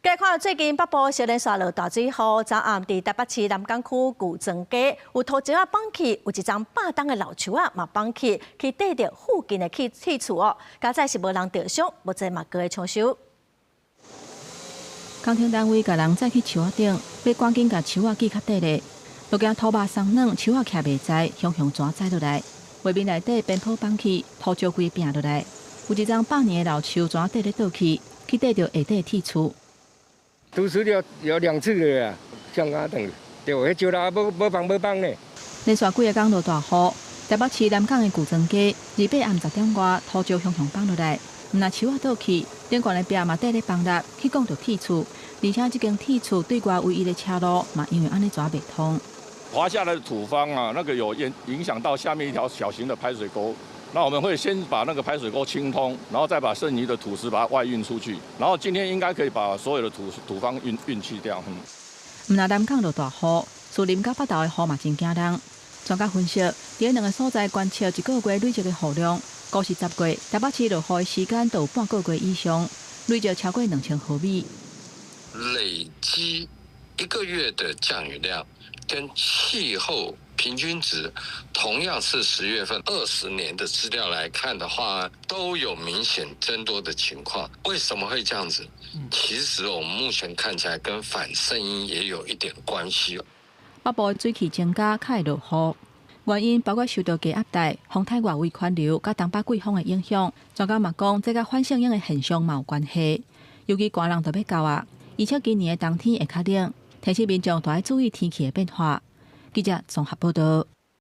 來看最近北部小連續落大水雨，昨暗佇台北市南港區舊莊街有土石仔崩去，有一叢100冬的老樹仔嘛崩去，去硩著附近的鐵厝哦。佳哉是無人著傷，無濟嘛閣會搶修。工程單位共人載去樹仔頂，欲趕緊共樹仔鋸較短咧，就驚土肉鬆軟，樹仔徛袂在，雄雄紙栽落來。畫面內底邊坡崩去，土石規拚落來，有一叢百年的老樹紙硩咧倒去，去硩著下底鐵厝。都是了有兩次了啊，像阿等，對，彼石頭無放無放呢。連續幾个工落大雨，台北市南港的舊莊街，28暗10點外，土石雄雄崩落來，毋但樹仔倒去，頂懸的壁嘛硩咧崩落，去摃著鐵厝，而且這間鐵厝對外唯一的車路嘛，因為按呢紙袂通。滑下來的土方啊，那個有影響到下面一條小型的排水溝。那我們會先把那個排水溝清通，然後再把剩餘的土石把它外運出去。然後今天應該可以把所有的土方運去掉。毋但南港落大雨，樹林佮北投的雨嘛真驚人。專家分析，佇兩個所在觀測一個月累積的雨量，古時10月台北市落雨的時間都有半個月以上，累積超過2000毫米。累積一個月的降雨量跟氣候平均值，同樣是10月份20年的資料來看的話，都有明顯增多的情況。為什麼會這樣子？其實我們目前看起來跟反聖嬰也有一點關係。北部水汽增加，較會落雨，原因包括受到低壓帶、風颱外圍環流佮東北季風的影響。專家嘛講，這佮反聖嬰的現象嘛有關係。尤其寒人就欲到啊，預測今年的冬天會較冷，提醒民眾都愛注意天氣的變化。記者綜合報道。